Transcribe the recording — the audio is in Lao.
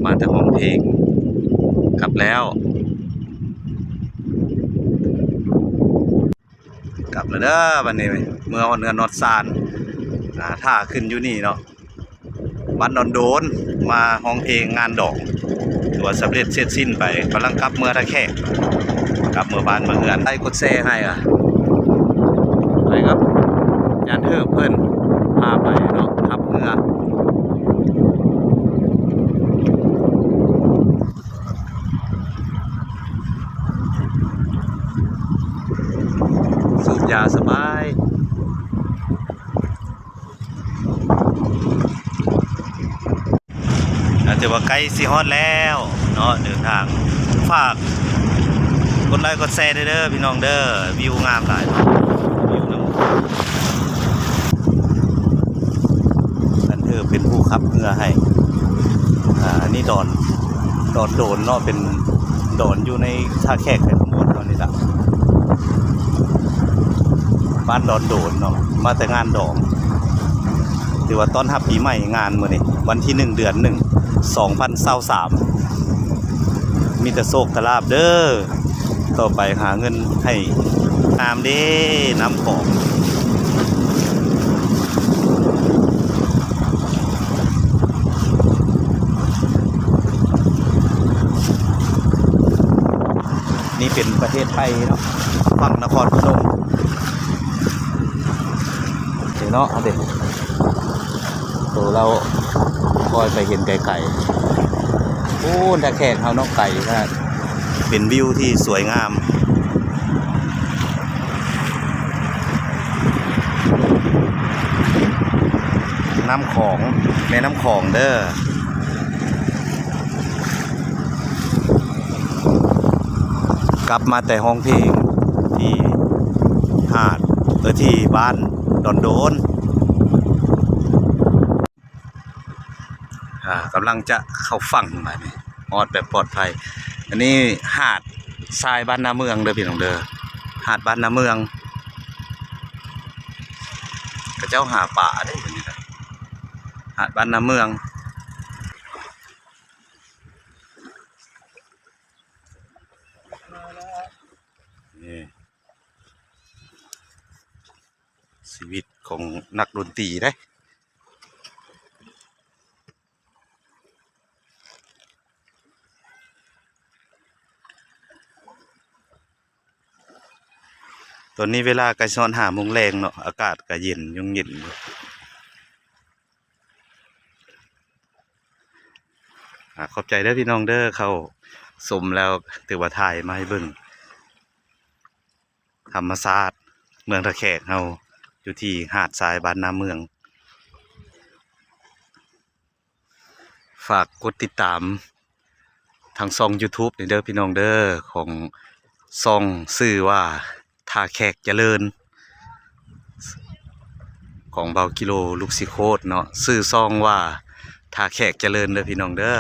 ມາແຕ່ຮ້ອງເພງ ກັບແລ້ວ ກັບແລ້ວເດີ. ບັດນີ້ເມືອຮອດເຮືອນຮອດຊານ ອ່າ ຖ້າຂຶ້ນຢູ່ນີ້ເນາະ ບ້ານດອນໂດນ ມາຮ້ອງເພງງານດອງ ຖືວ່າສຳເລັດເສັດສິ້ນໄປ. ກຳລັງກັບເມືອທ່າແຂກ ກັບເມືອບ້ານເມືອເຮືອນ. ໄລກົດແຊໃຫ້ ອ່າ ໄປກັບຈານເທີບເພິ່ນ ພາໄປເນາະ ຂັບເຮືອ ສູບຢາສະບາຍ. ອ່າ ຖືວ່າໃກ້ຊິຮອດແລ້ວເນາະ ເດີນທາງ. ຝາກກົດໄລກົດແຊແດ່ເດີພີ່ນ້ອງເດີ. ວິວງາມຫຼາຍເນາະ ວິວນຳ ອັນເທີເປັນຜູ້ຂັບເຮືອໃຫ້. ອ່າ ອັນນີ້ດອນ ດອນໂດນເນາະ ເປັນດອນຢູ່ໃນທ່າແຂກແຂວງຄຳມ່ວນເຮົານີ້ລະ ບ້ານດອນໂດນເນາະ. ມາແຕ່ງານດອງ ຖືວ່າຕ້ອນຮັບປີໃໝ່ ງານມື້ນີ້ ວັນທີໜຶ່ງ ເດືອນໜຶ່ງ ສອງພັນຊາວສາມ. ມີແຕ່ໂຊກແຕ່ລາບເດີ ຕໍ່ໄປຫາເງິນໃຫ້ງາມເດ້ ນ້ຳຂອງ. ນີ້ເປັນປະເທດໄທເນາະ ຝັ່ງນະຄອນພະນົມ ນີ້ເນາະ. ເອົາເດ ໂຕລາວຄ່ອຍໄປເຫັນໄກໆ ໂອ້ ທ່າແຂກເຮົາເນາະ ໄກຂະໜາດ. ເປັນວິວທີ່ສວຍງາມ ນ້ຳຂອງ ແມ່ນ້ຳຂອງເດີ. ກັບມາແຕ່ຮ້ອງເພງທີ່ຫາດ ເອີ ທີ່ບ້ານດອນໂດນ. ອ່າ ກຳລັງຈະເຂົ້າຝັ່ງບາດນີ້ ຮອດແບບປອດໄພ. ອັນນີ້ຫາດຊາຍບ້ານນາເມືອງເດີພີ່ນ້ອງເດີ ຫາດບ້ານນາເມືອງ. ເຂົາເຈົ້າຫາປາເດ້ ຫາດບ້ານນາເມືອງ. ນີ້ຊີວິດຂອງນັກດົນຕີເດ້. ຕອນນີ້ເວລາໃກ້ຊິຮອດຫ້າໂມງແລງເນາະ ອາກາດກະເຢັນ ຍົງເຢັນຢູ່. ອ່າ ຂອບໃຈເດີພີ່ນ້ອງເດີ ເຂົ້າຊົມແລ້ວ ຖືວ່າຖ່າຍມາໃຫ້ເບິ່ງ ທຳມະຊາດເມືອງທ່າແຂກເຮົາ ຢູ່ທີ່ຫາດຊາຍບ້ານນາເມືອງ. ຝາກກົດຕິດຕາມທາງຊ່ອງຢູທູບນີ້ເດີພີ່ນ້ອງເດີ ຂອງຊ່ອງຊື່ວ່າ ທ່າແຂກຈະເລີນ ຂອງບ່າວກິໂລ ລູກສີໂຄດເນາະ ຊື່ຊ່ອງວ່າ ທ່າແຂກຈະເລີນເດີພີ່ນ້ອງເດີ.